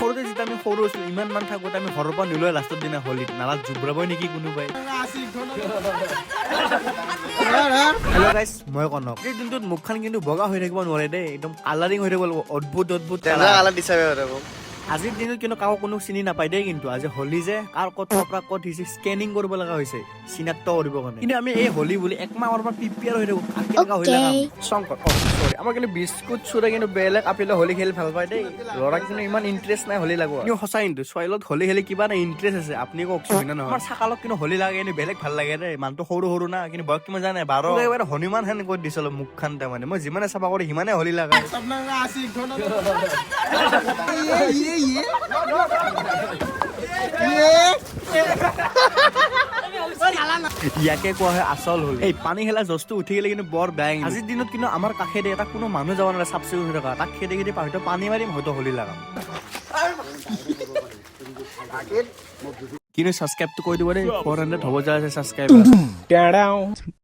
সৰুতে যেতিয়া আমি সৰু আছিলো, ইমান মান থাকোঁতে আমি ঘৰৰ পৰা নোলোৱা। লাষ্টৰ দিনা হোলীত নালাত জোবৰাবই নেকি কোনোবাই? হেল্ল' গাইছ, মই কনক। এই দিনটোত মুখখন কিন্তু বগা হৈ থাকিব নোৱাৰে দেই, একদম কালাৰিং হৈ থাকিব লাগিব, অদ্ভুত অদ্ভুত colour। কালাৰ দিছা। আজিৰ দিনত কিন্তু কাকো কোনো চিনি নাপায় দেই। কিন্তু আজি হোলী যে কাৰ ক'ত পৰা ক'ত হৈছে, স্কেনিং কৰিব লগা হৈছে চিনাক্ত কৰিবৰ কাৰণে। কিন্তু আমি এই হোলী বুলি এক মাহৰ পৰা প্ৰিপেয়াৰ হৈ থাকো, কাৰ কেনেকুৱা হৈ লগাম। শংকৰ, অ চৰি, আমাৰ কিন্তু বিস্কুট চুৰে কিন্তু বেলেগ আপিলে হোলী খেলি ভাল পায় দেই। ল'ৰাক কিন্তু ইমান ইণ্টাৰেষ্ট নাই হোলী লাগোৱা। কিন্তু সঁচা, কিন্তু ছোৱালীত হোলী খেলি কিবা এটা ইণ্টাৰেষ্ট আছে, আপুনি কওকচোন, হয় নে নহয়? আমাৰ চাকালক কিন্তু হোলী লাগে, কিন্তু বেলেগ ভাল লাগে দেই। মানুহটো সৰু সৰু না, কিন্তু বয়স কিমান জানে? 12। একেবাৰে হনুমান হেন কৰি দিছে অলপ মুখখন। তাৰমানে মই যিমানে চাফা কৰোঁ, সিমানে হোলী লাগাই। ইয়াকে কোৱা হয় আচল হোলী। এই পানী খেলা জজটো উঠি গ'লে কিন্তু বৰ বেয়া কিন্তু। আজিৰ দিনত কিন্তু আমাৰ কাষেদি এটা কোনো মানুহ যাব নোৱাৰে, চাফ চিকুণ হৈ থকা। তাক খেদি খেদি হয়তো পানী মাৰিম, হয়তো হোলী লগাম। কিন্তু ছাবস্ক্ৰাইবটো কৰি দিব দেই, 400 হ'ব যায় আছে ছাবস্ক্ৰাইব।